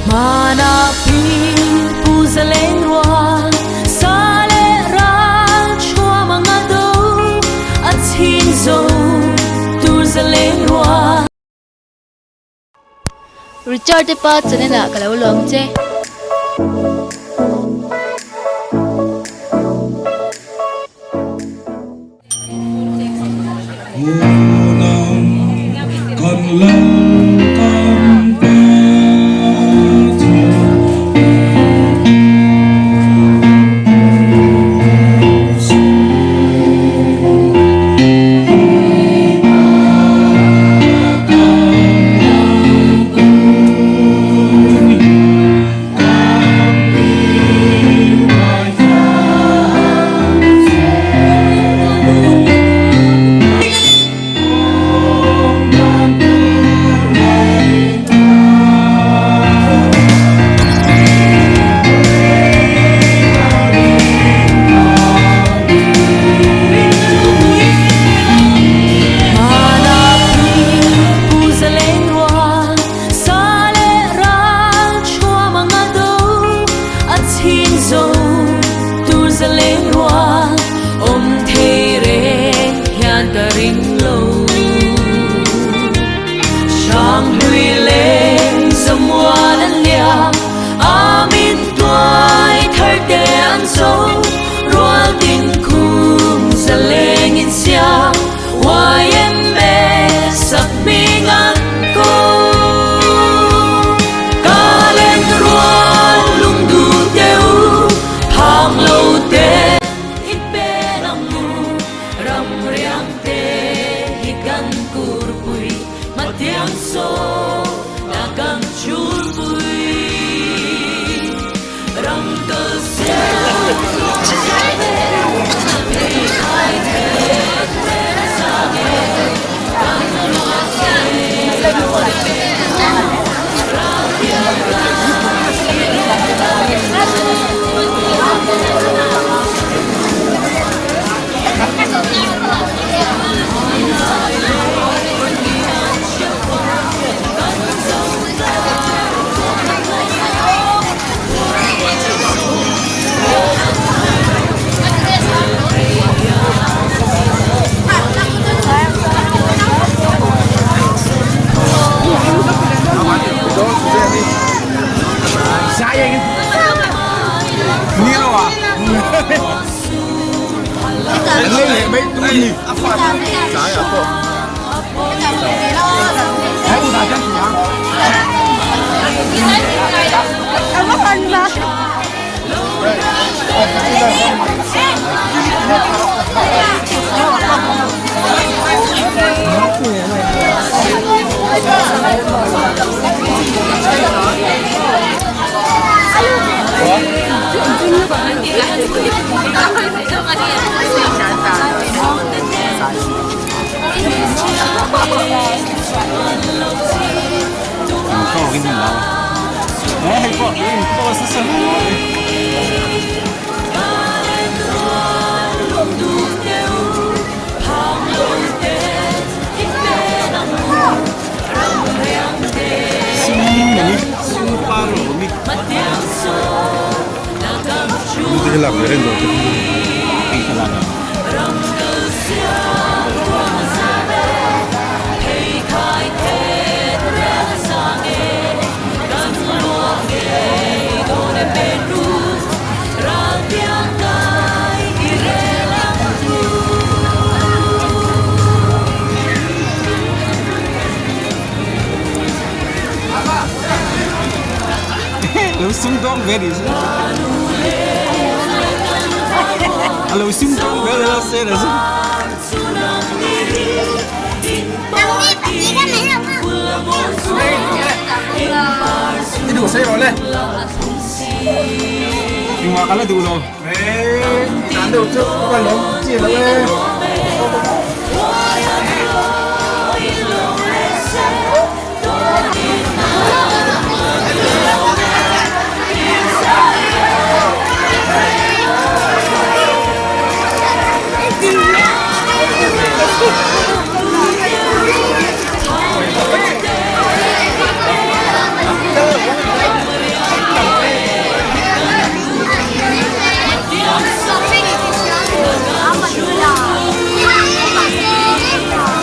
Hmanah pi pu zaleng rual sa leh ral thuam anga do a chhing zo tur zaleng rual. Richard te pa channel ah ka lo lawm che. Lo sum dawng ve ni a lo sum dawng ve lo se la su I duh sei rawh le. Engmah ka la duh lo. Eee, dan deuh chu ka lawm chi lo e.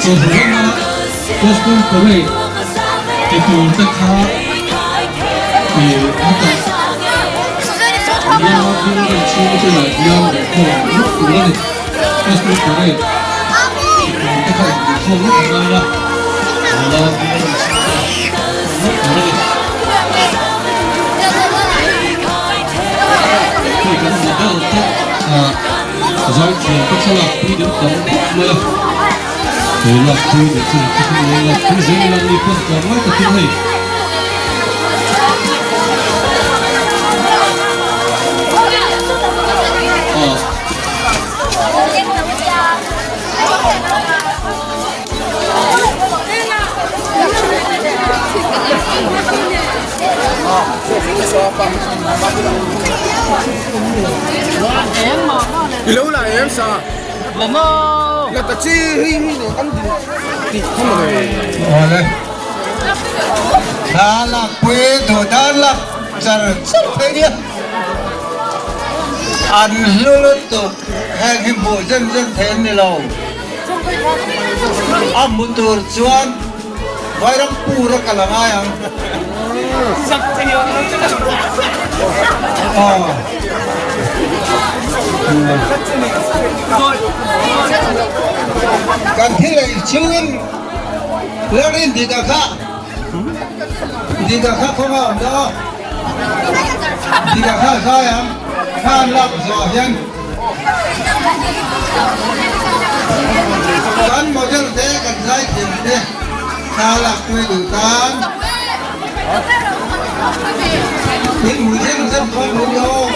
Chawhnu lama Gospel Parade ti tur te kha ih an tah nula building chhung bulah hian inkhawm vek tur a ni. Gospel Parade ti tur te kha inkhawm vek a ngai a, nula building chhung bulah inkhawm vek tur a ni. Hei kan model te ah zaithiam te thlalak pui deuh tam khawp mai a, he lak pui deuh chu chu chu lo lak pui zel ila mi pawn tlawm ngai takin hei. Ah. I lo la em sa? La ta chi hi hi ne kan din tih kha maw le. Awle. Thla lak pui duh dan lak char char thei nia. An hlu lutuk heng hi hmuh zen zen thei an ni lo. A hmu tur chuan Vairampur a kal a ngai ang. Aw. Kan thil ei chhungin Lalrin Dika kha Dika kha khawnga awm dah aw. Dika kha zai ang kha an lak zawh hian Kan model te kan zaithiam te thla lak pui duh tan in hmu zem zem dawn lo ni aw.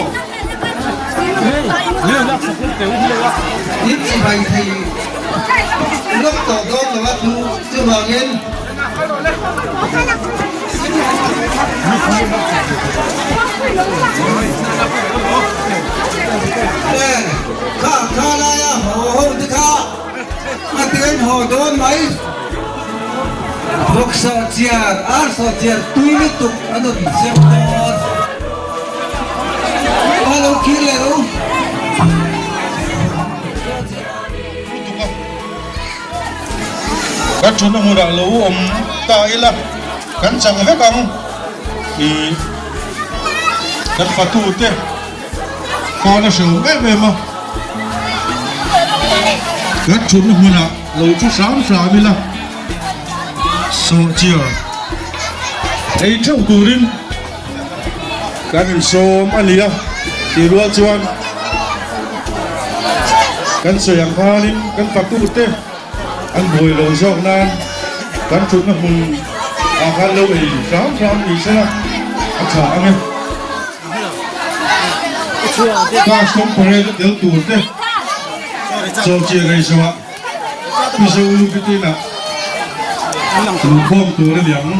In chimai thei lawk tawh dawn lo a chu chuvangin Kha kha laia haw ho te kha a tian haw dawn mai. Vawk sawhchiar, ar sawhchiar tui lutuk an awm zeuh dawn. A lo khir leh ro. Kan thutna hmunah lo awm ta ila kan chang vek ang ih kan fatute khan a hrehawm em em a, kan thutna hmunah lo thu hram hram ila sawhchiar ei theuh turin kan insawm a ni a tih rual chuan kan sawi ang khanin kan fatute an buai lo zawk nan kan thutna hmun ah khan lo ei hram hram ni sela a tha ang e. Custom parade a tel tur te chawlhchiah rei zawhah Mizo Lupitin ah luhkhawm tur a ni ang.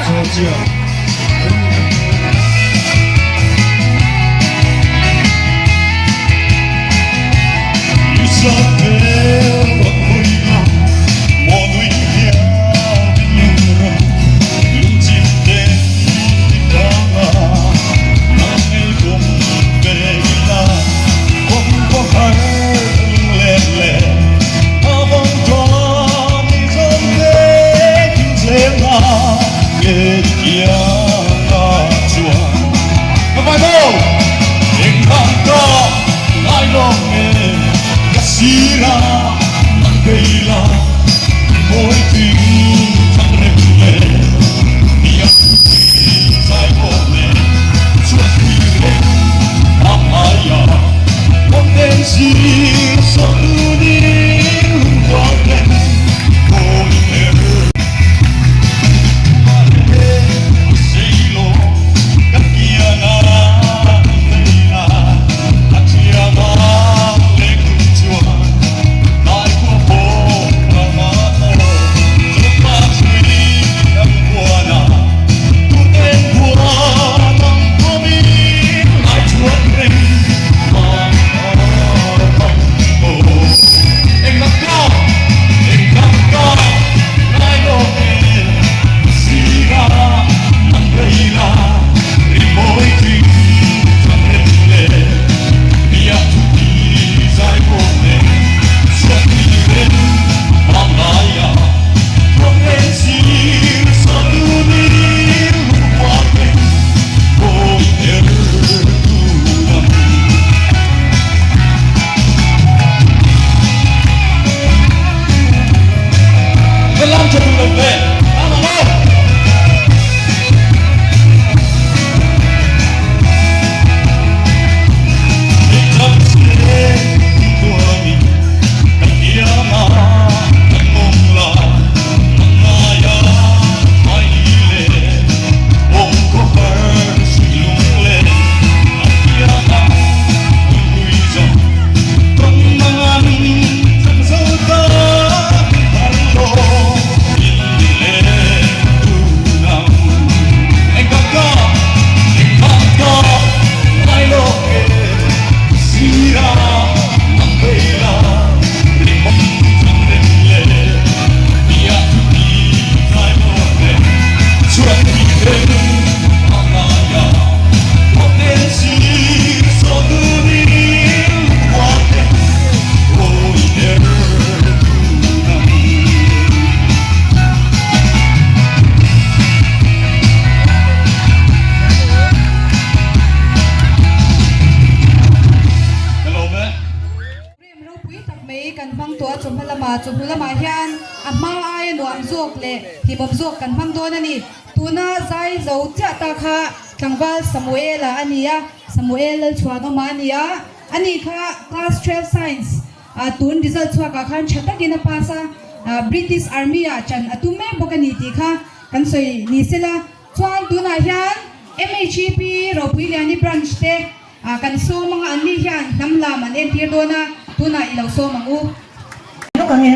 Chawlhchiah. chawhma lamah chawhnu lamah hian a hma aia nuam zawk leh hlimawm zawk kan hmang dawn a ni. Tuna zai zo chiah ta kha tlangval Samuela a ni a, Samuel Lalchhuanawma a ni a, ani kha class 12 science a tun result chhuakah khan tha takin a pass a, British Army ah chan a tum mek bawk a ni tih kha kan sawi ni sela. Chuan tunah hian MHEP Ropuiliani branch te kan sawm anga an ni hian hnam lam an entir dawn a, tunah i lo sawm ang u. Lawk ang e.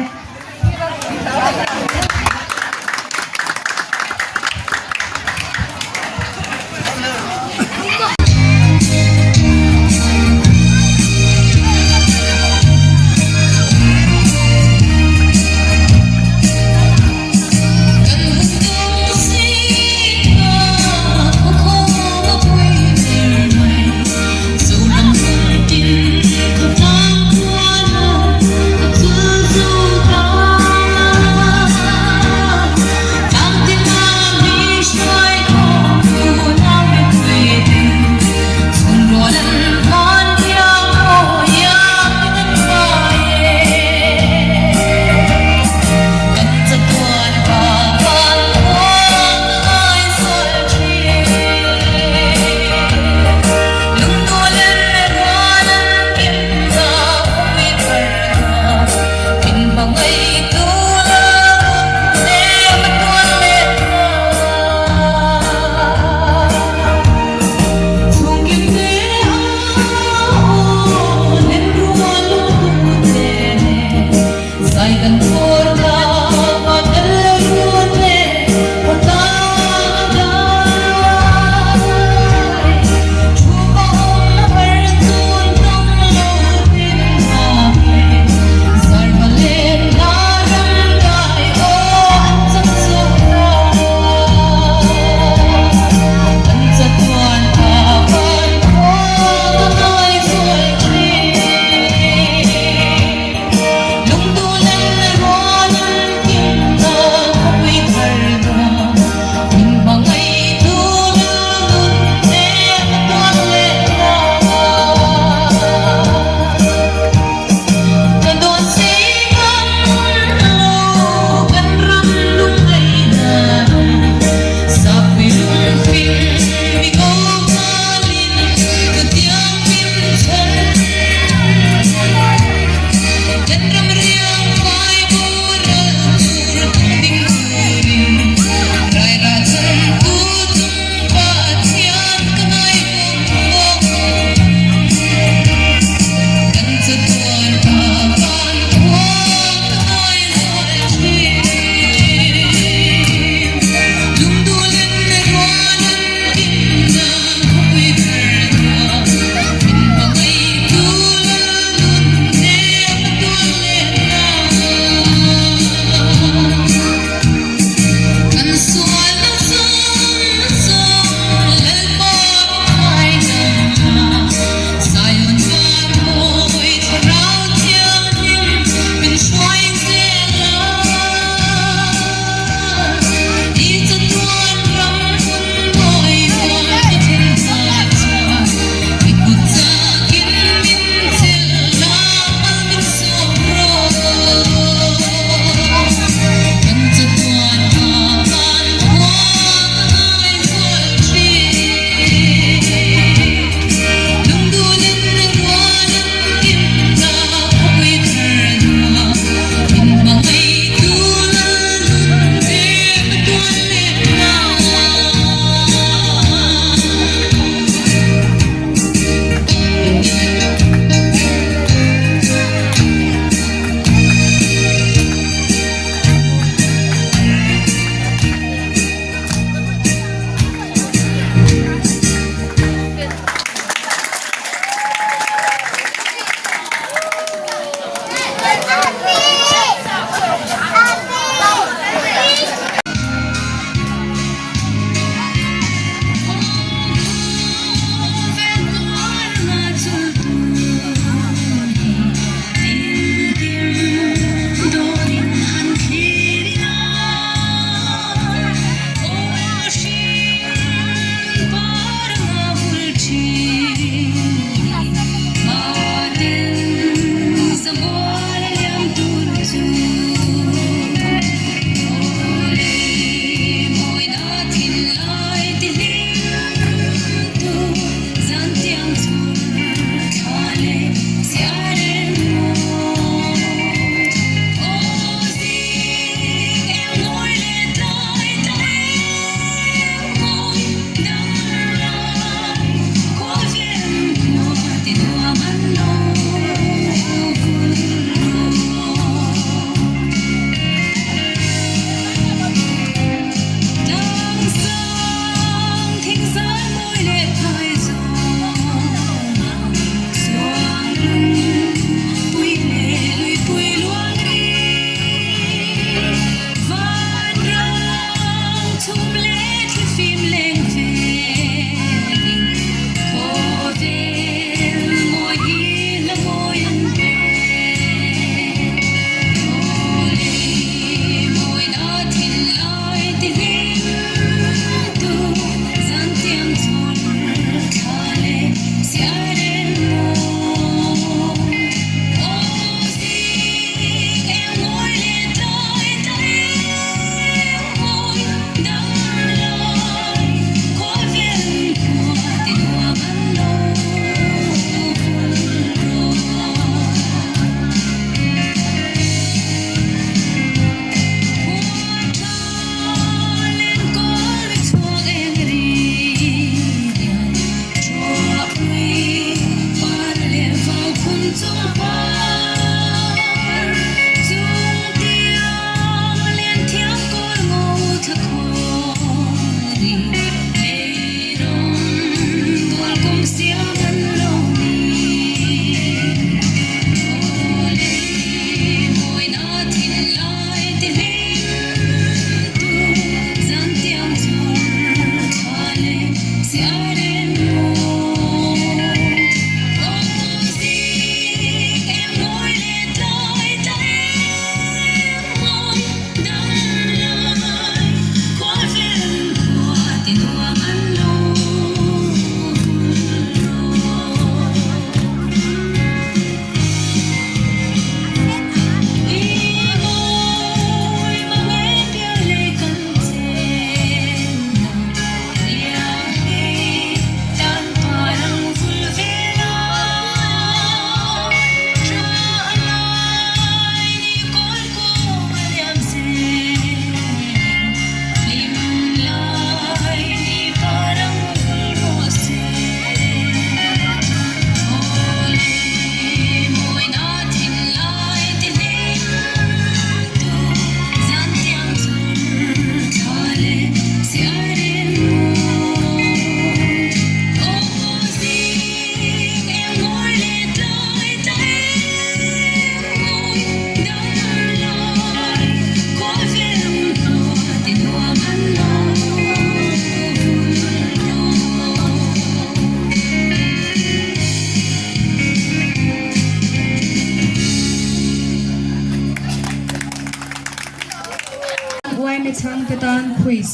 chhang te tan quiz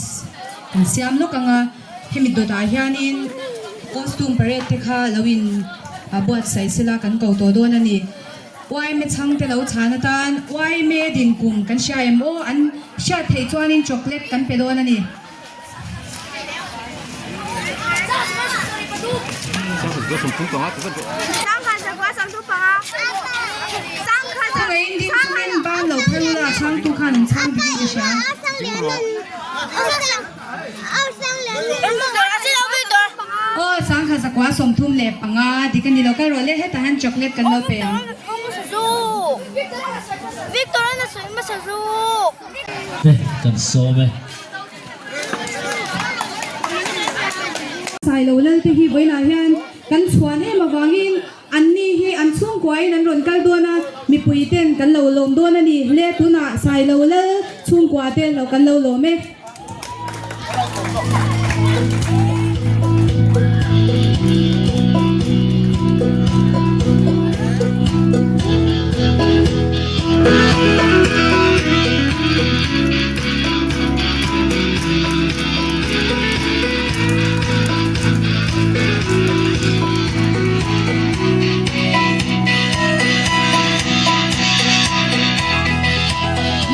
kan siam lawk ang a, hemi dawtah hianin costume parade te kha lo in buatsaih sela kan ko tawh dawn a ni. Yma chhang te lo chhan atan yma din kum kan hria em aw an hriat theih chuanin chocolate kan pe dawn a ni. Khawngaihin ding chungin ban lo phar ula chhangtu khan an chhang dik in ka hria. Aw sangkha zakua 35 dik a ni lo kal rawh le hetah hian chocolate kan lo pe ang. Te kan sawm e. Sailo lal te hi vawiinah hian kan chhuan em avangin anni hi an chhungkuain an rawn kal dawn a, mipui ten kan lo lawm dawn a ni. Le tunah Sailo lal chhungkua te lo kan lo lawm e.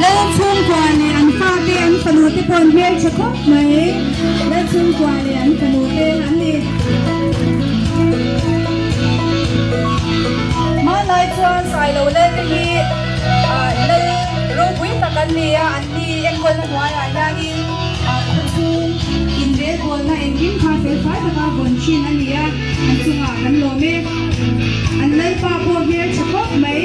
Lalchhungkua leh an fate an fanu te pawh an hmeltha khawp mai. Lalchhungkua leh an fanu te an ni. Hmanlai chuan Sailo lal te hi lal ropui tak an ni a, an ni enkawlna hnuaiah hianin khawchhung inrelbawlna engkim kha felfai taka vawn thin a ni a, an chungah kan lawm e. An lalpa pawh hmeltha khawp mai.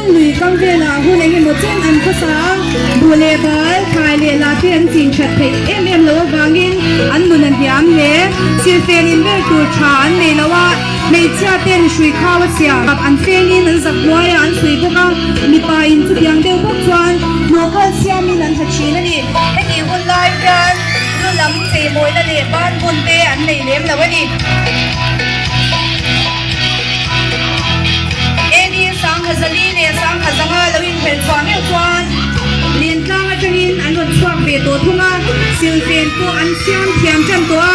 Lui kam velah hun eng emaw chen an khawsa a, buh leh bal, thlai leh lah te an chin that theih em em loh avangin an nun a hniam hle. Silfen in ber tur tha an nei lo a, hmeichhia ten hrui khau a siam an fengin an zak hnuai a an sawi bawk a, mipa in chutiang deuh bawk chuan hnawhkhal siamin an ha thin a ni. Heti hun lai hian lu lam cheimawina leh ban bun te an nei lem lo a ni. AD Sangkhazali leh Sangkhazanga lo inhelh chhuah meuh chuan Lentlang atangin an rawn chhuak ve tawh thung a, silfen pawh an siam thiam tan tawh a,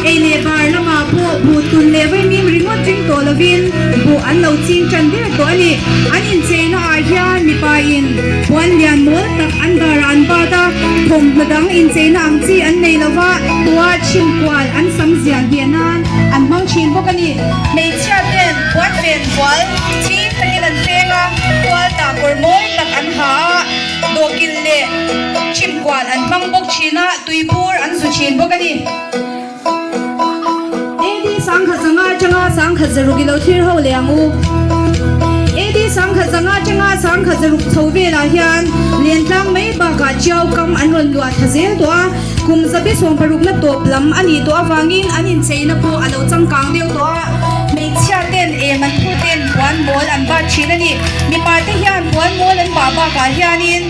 ei leh bar lamah pawh buh tun leh vaimim ringawt ring tawh lovin buh an lo ching tan der tawh a ni. An incheina ah hian mipa in puan lian mawl tak an darah an bat a, thawmhnaw dang incheina ang chi an nei lova, tua chhimkual an sam zial hne nan an hmang thin bawk a ni. Hmeichhia ten puan ven kual ching takin an feng a, kual tah kawr mawi tak an ha a, dawhkilh leh chhimkual an hmang bawk thin a, tuibur an zu thin bawk a ni. AD 1500 atanga 1600 i lo thlir ho leh ang u. AD 1500 atanga 1600 chho velah hian Lentlang mai bakah Chiau kam an rawn luah tha zel tawh a, kum zabi sawmparukna tawp lam a nih tawh avangin an incheina pawh a lo changkang deuh tawh a, hmeichhia ten em an thu ten puan mawl an bat thin a ni. Mipa te hian puan mawl an bah bakah hianin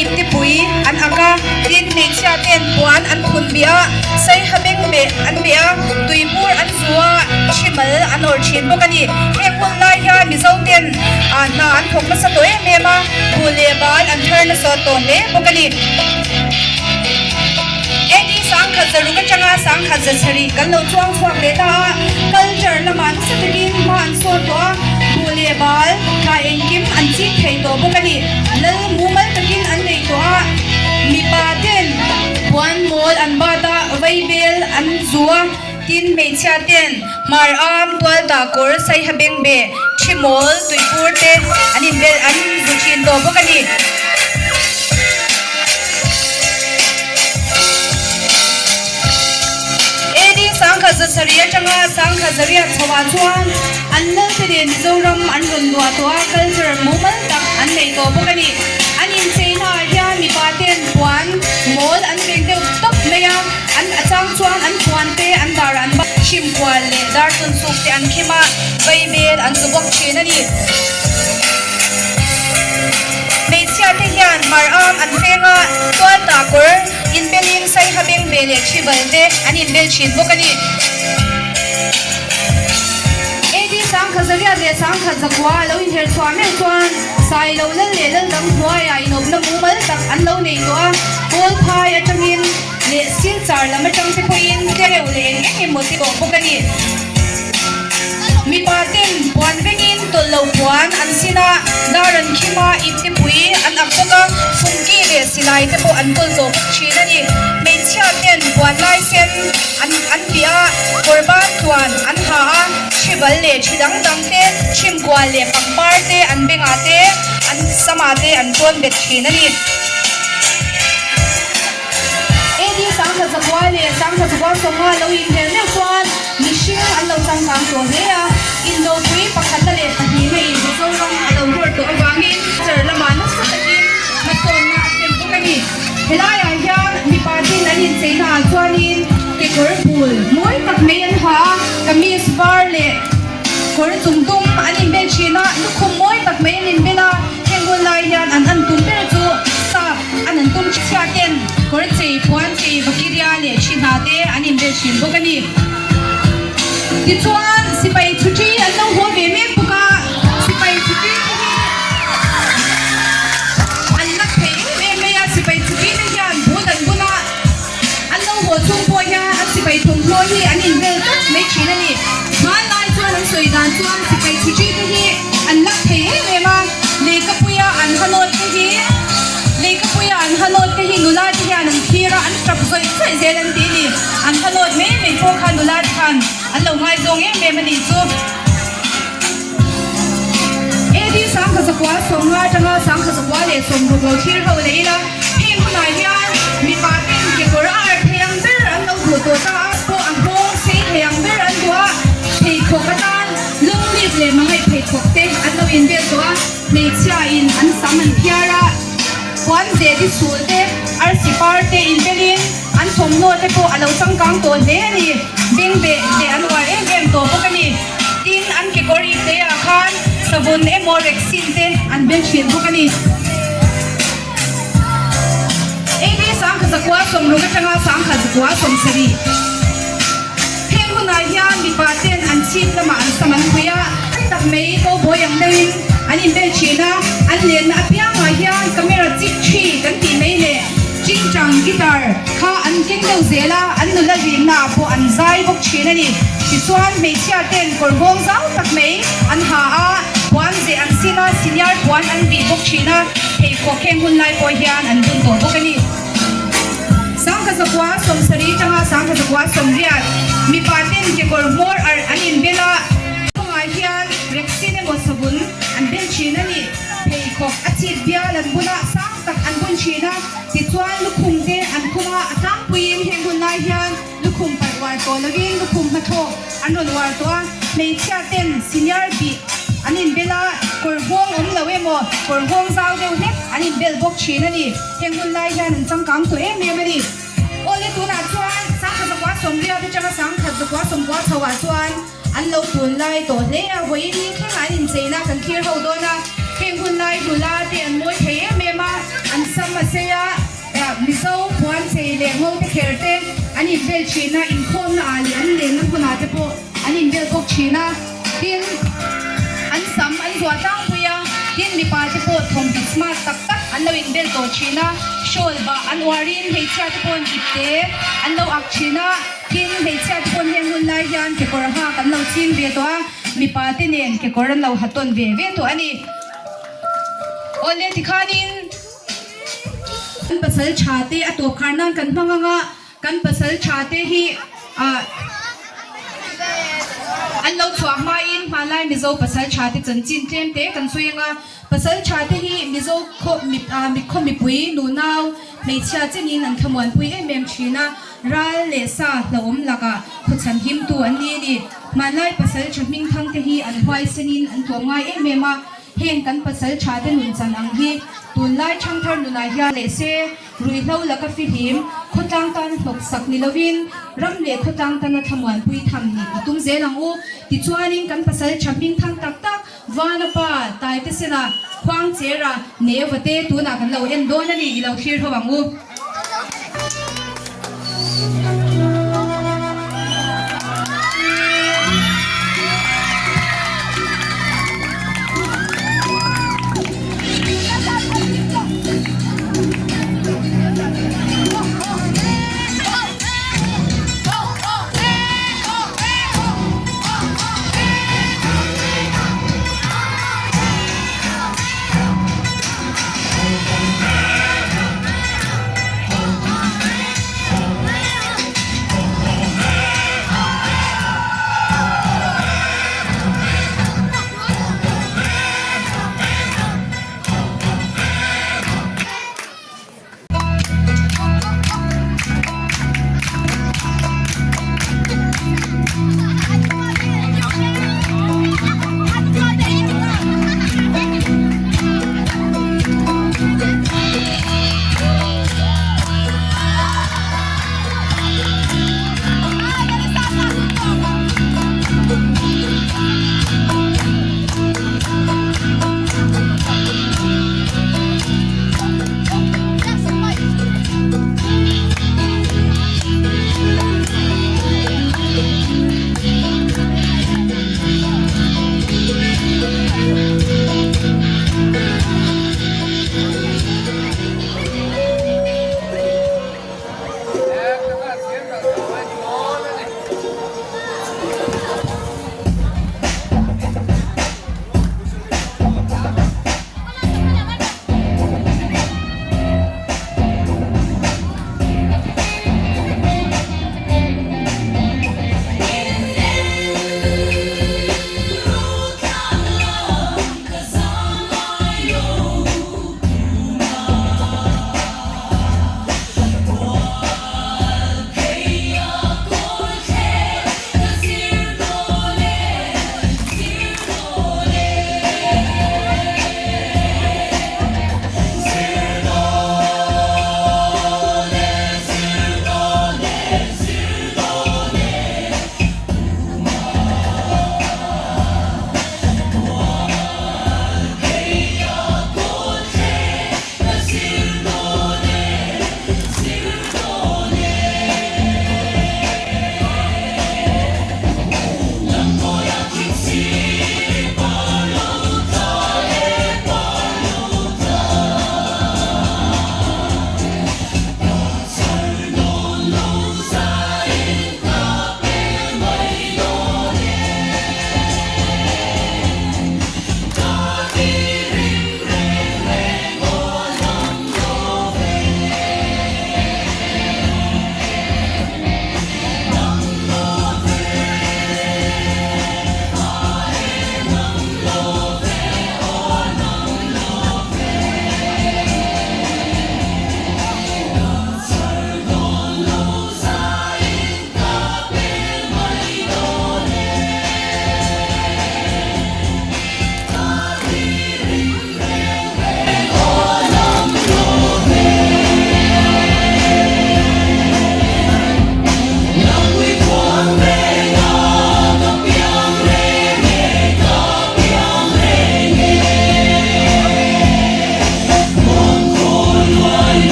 iptepui an ak a, tin hmeichhia ten puan an phun bih a, saiha beng beh an beh a, tuibur an zu a, thimal an awrh thin bawk a ni. Heng hun lai hian Mizo ten hna an thawk nasa tawh em em a, buh leh bal an thar nasa tawh hle bawk a ni. AD 1600 atanga 1700 kan lo chuang chhuak leh ta a, culture lamah nasa takin hma an sawn tawh a, buh leh bal, thlai engkim an ching thei tawh bawk a ni. Lal mumal takin an nei tawh a, mipa ten puan mawl an bat a, vaibel an zu a, tin hmeichhia ten hmar am, tual tah kawr, saiha bengbeh, thi mawl, tuipur te an inbel an zu thin tawh bawk a ni. AD 1700 atanga 1700 chhoah chuan an lalte nen Mizoram an rawn luah tawh a, culture mumal tak an nei tawh bawk a ni. An incheina ah hian mipa ten puan mawl an veng deuh tawp mai a, an a chang chuan an puan te an dar an chhim kual leh dar tawn suk te an khim a, vaibel an zu bawk thin a ni. Hmeichhia te hian hmar am an feng a, tual tah kawr inbelin saiha beng ve leh thibal te an inbel thin bawk a ni. AD 1800 leh 1109 a lo inher chhuah meuh chuan Sailo lal leh lal dang hnuaiah inawpna mumal tak an lo nei tawh a, Kawlphai atangin leh Silchar lam atang te pawhin tereuh leh eng eng emaw te tawh bawk a ni. Mipa ten puan vengin tawlh lo puan an sin a, dar an khim a, ipte pui an ak bawk a, fungki leh silai te pawh an kawl tawh bawk thin a ni. Hmeichhia ten puan lai sen an an bih a, kawr ban tluan an ha a, thi bal leh thi dang dang te, chhimkual leh pangpar te an bengah te, an samah te an tawn bet thin a ni. AD 1909 leh 1990 lo inher meuh chuan mihring an lo changkang tawh hle a, indopui pakhatna leh pahnihna in Mizoram a lo rawr tawh avangin char lamah nasa takin hmasawnna a thlen bawk a ni. Helaiah hian mipa tin an incheina ah chuanin kekawr bul mawi tak mai an ha a, kamis var leh kawr chung dum an inbel thin a, lukhum mawi tak mai an inbel a, heng hun lai hian an an tum ber chu sap an an tum chhia ten kawr chei, puan chei, vakiria leh thi hna te an inbel thin bawk a ni. Tichuan sipai chhuṭi an lo haw ve mek bawk a, sipai chhuṭi te hi an lak thei em em mai a, sipai chhuṭi te hian but an bun a, an lo haw chung pawh hian an sipai thawmhnaw hi an inbel tlat mai thin a ni. Hmanlai chuan an sawi dan chuan sipai chhuṭi te hi an lak thei em em a, lehkhapuia an hanawt te hi lehkhapuia an hanawt te hi nula te hian an thlir a, an tap zawih zawih zel an ti a ni. An hanawt mai mai pawh kha nula te khan an lo ngaizawng em em a nih chu. AD 1950 atanga 1960 lo thlir ho leh ila, heng hunah hian mipa ten kekawr a arh thei ang ber an lo duh tawh ta a, pawh a nghawng sei thei ang ber an duh a, pheikhawk atan lung lip leh mangaih pheikhawk te an lo inbel tawh a, hmeichhia in an sam an phiar a, puan ze di sul te, arsi par te inbelin an thawmhnaw te pawh a lo changkang tawh hle a ni, bengbeh te an uar em em tawh bawk a ni. Tin, an kekawr ip te ah khan savun emaw reksin te an bel thin bawk a ni. AD 1960 atanga 1970 heng hunah hian mipa ten an chhip lamah an sam an phui a, tak mai cowboy ang deuhin an inbel thin a, an lenna apiangah hian camera chip thi kan tih mai leh Chingchang guitar kha an keng deuh zel a, an nula rinna ah pawh an zai bawk thin a ni. Tichuan hmeichhia ten kawr nghawng zau tak mai an ha a, puan zeh an sin a, senior puan an bih bawk thin a, pheikhawk heng hun lai pawh hian an bun tawh bawk a ni. 1970 tanga 1980 mipa ten kekawr hmawr arh an inbel a, kawngah hian reksin emaw savun an bel thin a ni. Pheikhawk a chhit bial an bun a, sang tak an bun thin a, tichuan lukhum te an khum a, a tlangpuiin heng hun lai hian lukhum palh uar tawh lovin lukhum hmathlawk an rawn uar tawh a, hmeichhia ten senior bih an inbel a, kawr nghawng awm lo emaw kawr nghawng zau deuh hlek an inbel bawk thin a ni, heng hun lai hian an changkang tawh em em a ni. Awle tunah chuan 1980 atanga 1990 chho ah chuan An lo tun lai tawh hle a, vawiin ni thlengah an incheina kan thlir ho dawn a, heng hun lai nula te an mawi thei em em a, an sam a sei a, Mizo puan chei leh ngo te kher te an inbel thin a, inkhawmna ah leh an lenna hmunah te pawh an inbel bawk thin a, tin an sam an zuah tlangpui a, tin mipa te pawh thawmhnaw smart tak tak an lo inbel tawh thin a, shawl bah an uarin hmeichhia te pawh an ipte an lo ak thin a. Tin, hmeichhia te pawn heng hun lai hian kekawr hak an lo ching ve tawh a, mipa te nen kekawr an lo ha tawn ve ve tawh a ni. Awle tikhanin kan pasal tha te a tawp khar nan kan hmang ang a, kan pasal tha te hi ah an lo chhuah hmain hmanlai Mizo pasal tha te chanchin tlem te kan sawi ang a, pasal tha te hi Mizo khaw ah khaw mipui nunau hmeichhia chenin an thlamuanpui em em thin a. Ral leh sa hlauhawm lakah khawchhan himtu an ni a ni. Hmanlai pasal tha hming thang te hi an huaisenin an tlawm ngai em em a, heng kan pasal tha te nun chan ang hi tunlai thangthar nunah hian leh se ruihhlo laka fihlim khawtlang tana hnawk sak ni lovin ram leh khawtlang tana thlamuanpui tham nih i tum zel ang u. Tichuanin kan pasal tha hming thang tak tak Vana pa Taite Sena Khuangchera Neva te tunah kan lo en dawn a ni i lo thlir ho ang u.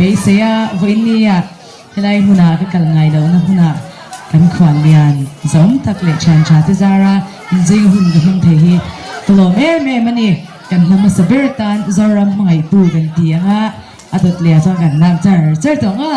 beisei a, vawiinnia helai hmunah ka kal ngai lohna hmunah kan khuan lian zawm tak leh thian tha te zara inzing hun ka hmang thei hi ka lawm em em a ni. Kan hla hmasa ber tan Zoram hmangaihtu kan ti ang a, a dawt leh ah chuan kan lak char char tawh ang a.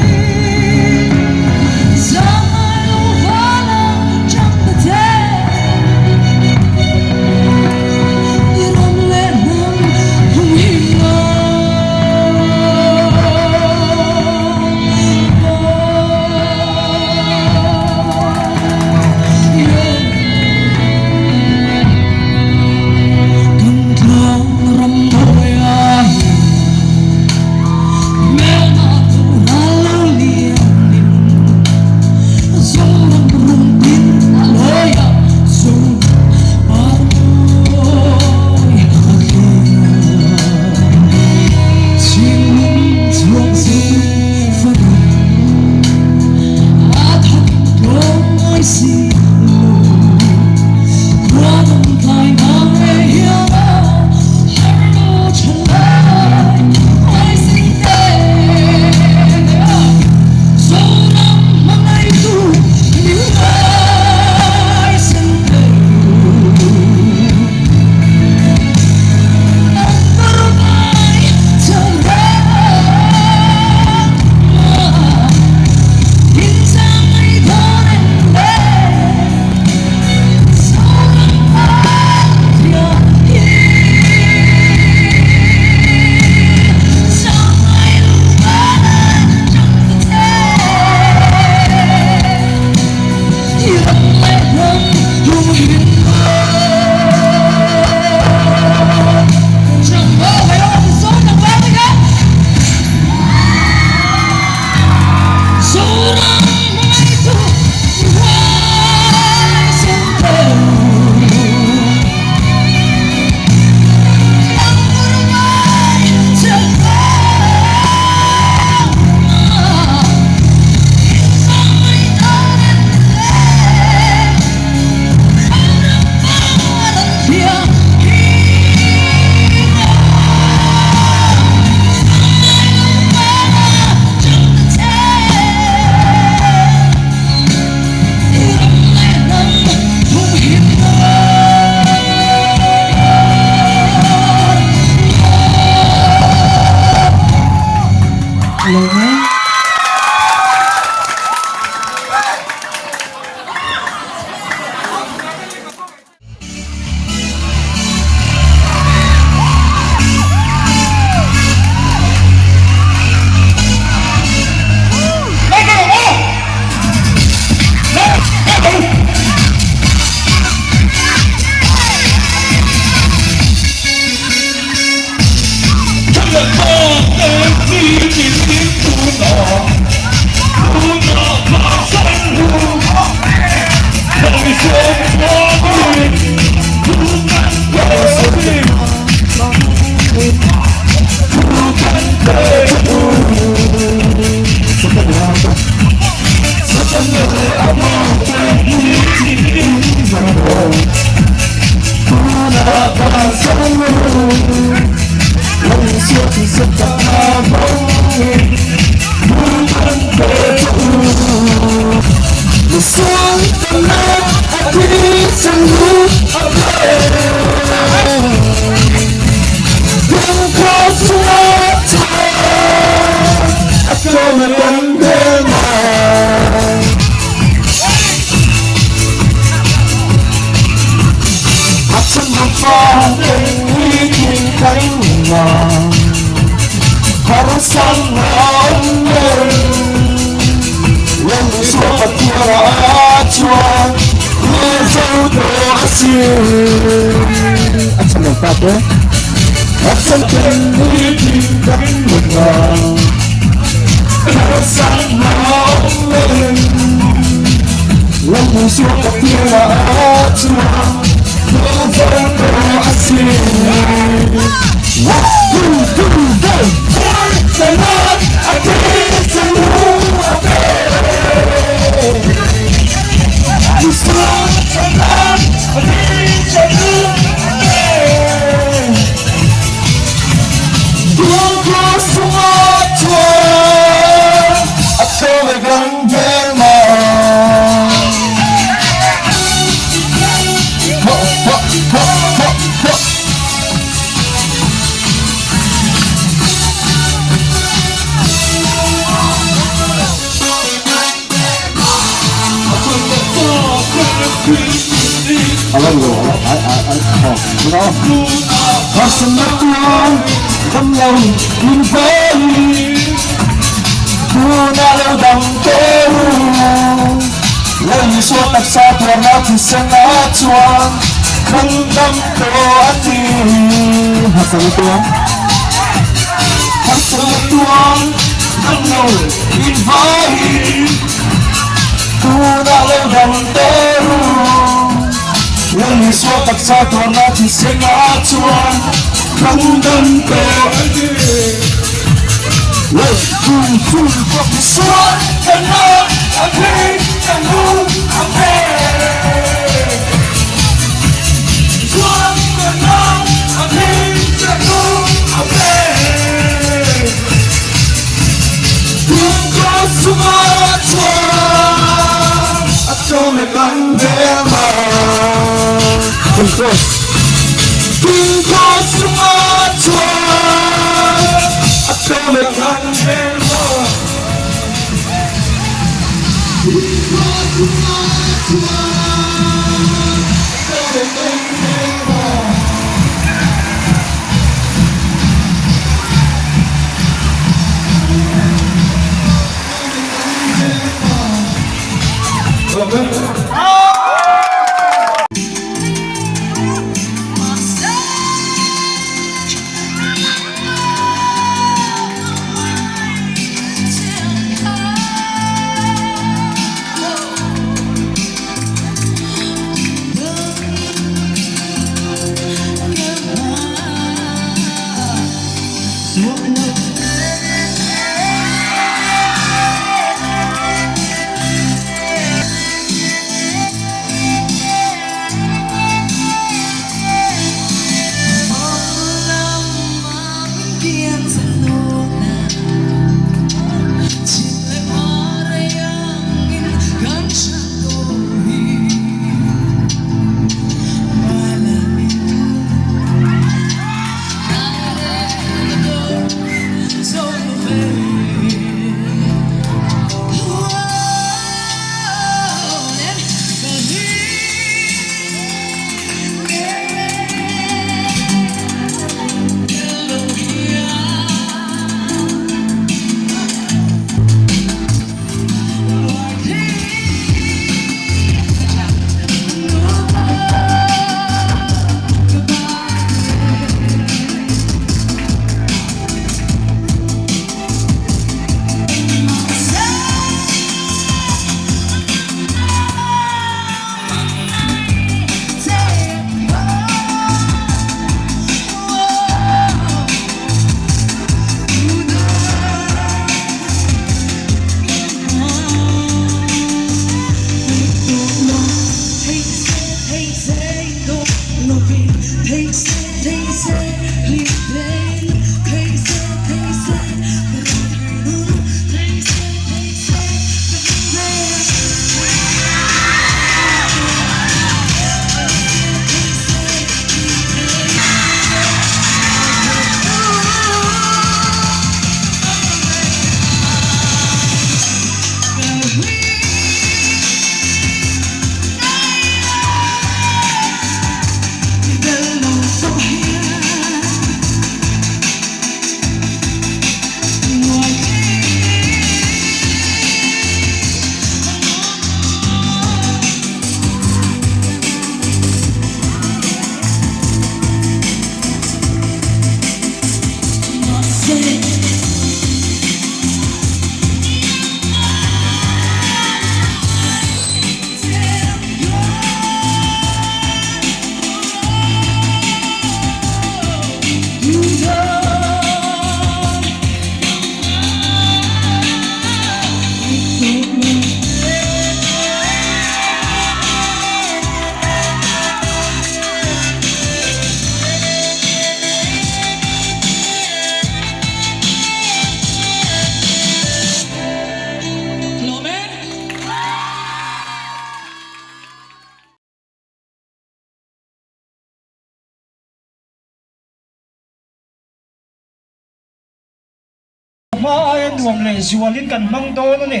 Hma aia nuam leh zualin kan hmang dawn a ni.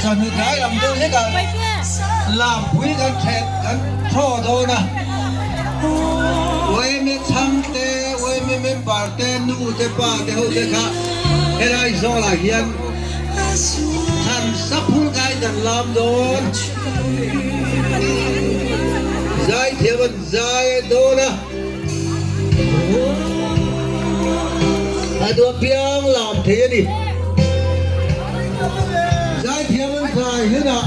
Chawhnu tlai lam deuh hlekah lampui kan thleh kan thaw dawn a, yma chhangte, yma member te, nu te, pa te ho te kha helai zawlah hian Thlan saphul kai kan lam dawn. Zaithiam an zai dawn a. A duh apiang lam thei a ni. Zaithiam an zai hunah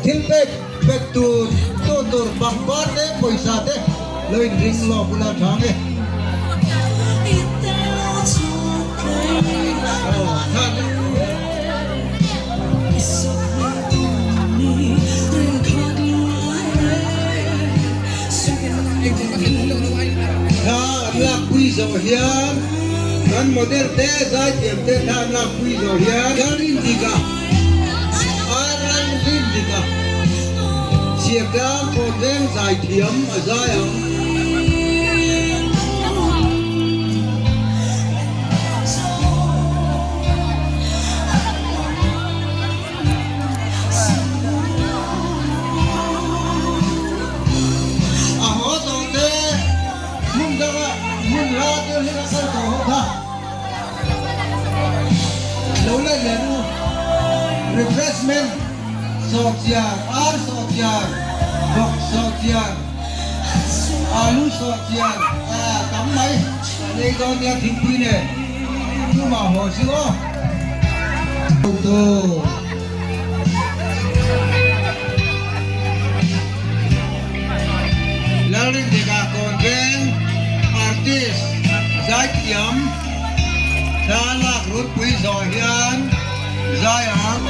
thil pek pek tur tur tur pangpar te pawisa te lo inring lawk ula tha nge. Thla an lakpui zawh hian kan model te zaithiam te thla an lakpui zawh hian kan rin dik a, ar an rin dik a, chhiartlang kawnveng zaithiam a zai ang. A haw tawh te hmun danga hmun la deuh hlek a kal tawh ho kha lo let leh u. Refreshment sawhchiar, ar sawhchiar, vawk sawhchiar, alu sawhchiar a tam mai kan ei dawn nia thingpui nen tumah haw si aw. Lalrindika Kawnveng Artist Zaithiam thla lak runpui zawh hian zai ang.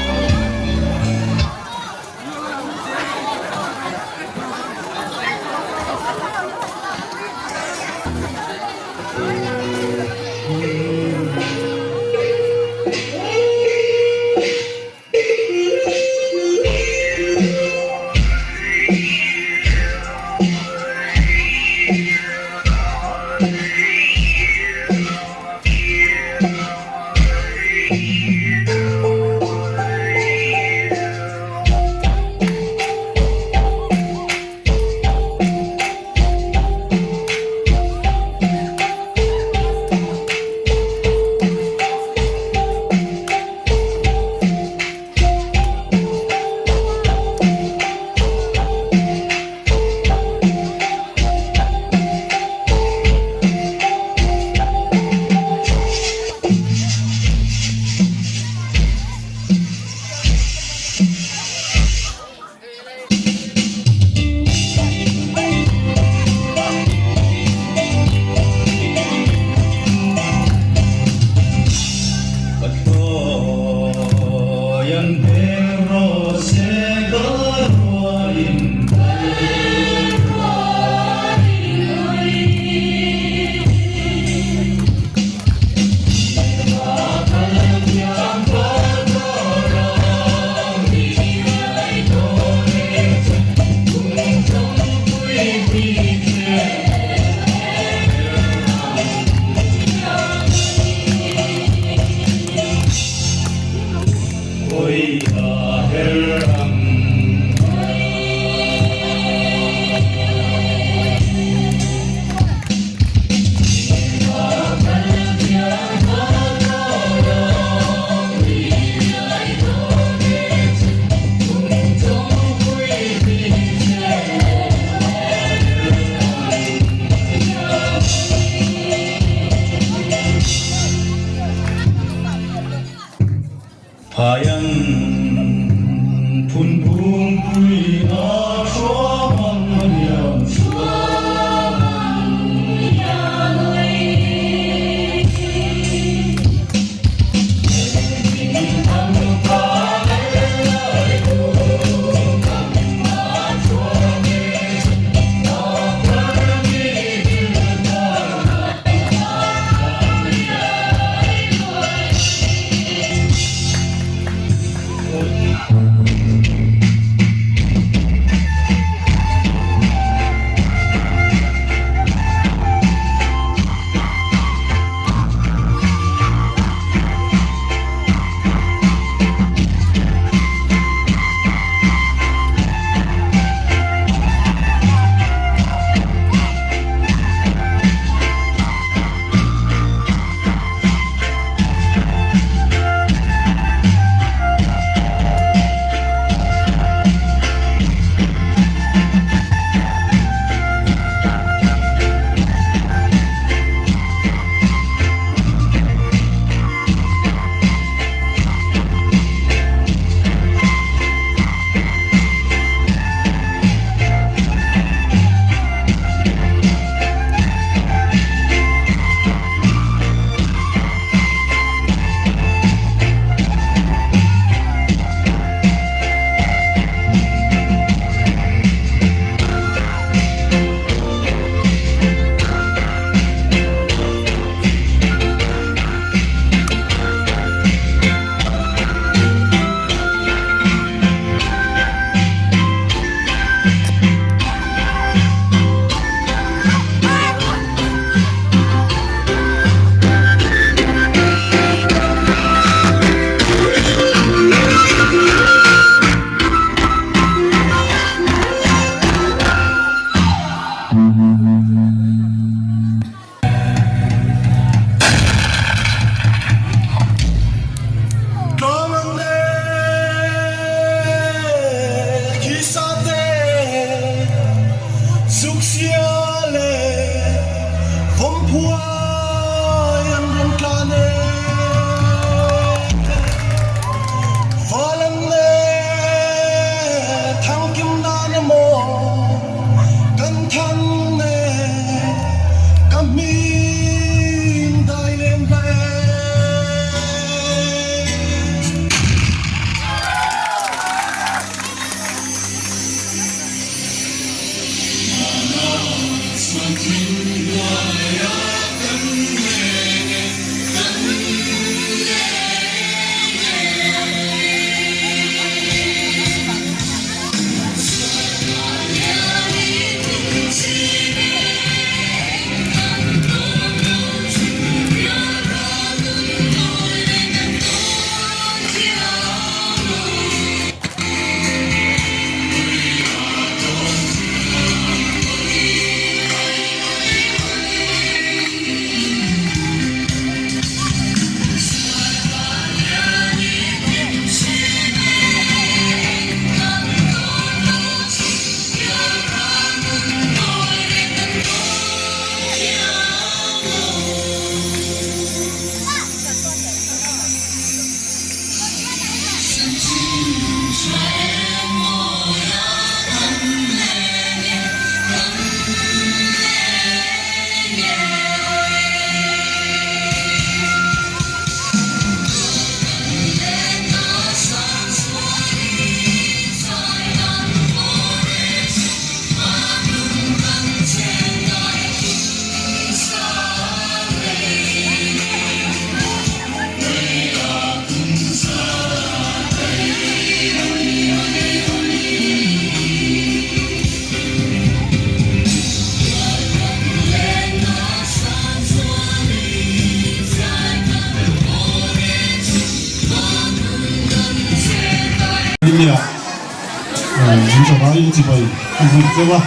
In zavaiin chibai a vut zeuh a,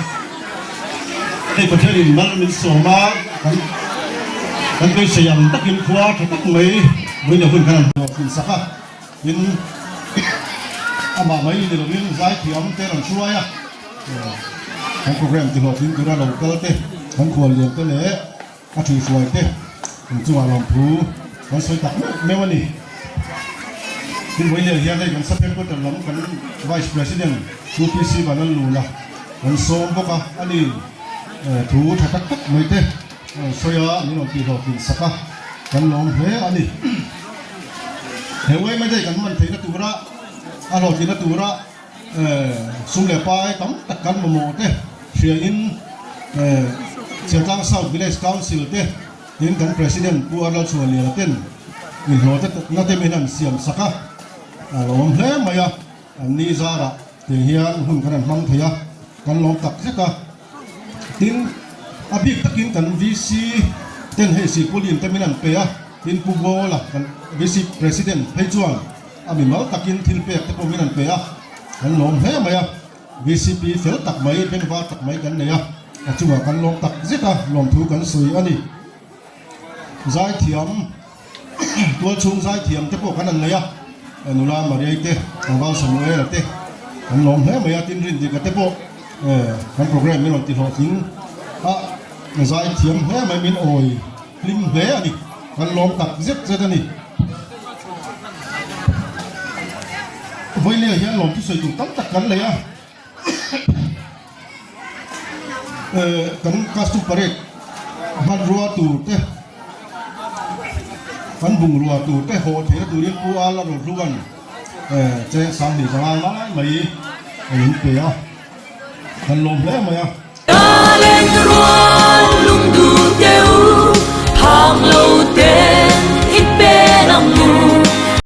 hei Pathianin mal min sawm a, kan kan beisei ang takin khua tha tak mai vawiin hun khan an hlawhtlin sak a, tin amah mai ni lovin zaithiam te rawn hruai a, kan program ti hlawhtling tura lo kal te, kan khuallian te leh A ṭhuihruai te in chungah lawmthu kan sawi tak meuh meuh a ni. Tin vawiin hian hei kan Sub Headquarter lam kan Vice President Pu PC Vanlalnuna kan sawm bawk a, a ni thu ṭha tak tak mai te sawi a, min rawn tihhlawhtlin sak a, kan lawm hle a ni. He uaimai daih kan hman theihna tura a hlawhtlinna tura Sum leh pai tam tak kan mamawh te hriain Chhiatlang South Village Council te tin kan President Pu Arnold Chhuanliana ten inhlawh te na te min han siam sak a, a lawm hle mai a, an ni zarah tiang hian hun kan han hmang thei a, kan lawm tak zet a. Tin, a bik takin kan VC ten hei Sipulin te min han pe a, tin Pu Bawla kan VC President phei chuan a mimal takin thil pek te pawh min han pe a, kan lawm hle mai a, VCP fel tak mai, bengvar tak mai kan nei a, a chungah kan lawm tak zet a, lawmthu kan sawi a ni. Zaithiam. Tualchhung zaithiam te pawh kan han nei a, nula Mariai te, tlangval Samuela te kan lawm hle mai a, tin Rindika te pawh kan program min rawn ti hlawhtling a, zaithiam hle mai min awi hlim hle a ni, kan lawm tak zet zet a ni. Vawilia hian lawmthu sawi tur tam tak kan nei a. Kan costume parade hmanrua tur te kan bungrua tur te haw theihna turin Pu Ala Rohluan cheng 20 500 lai mai a in pe a, kan lawm hle mai a.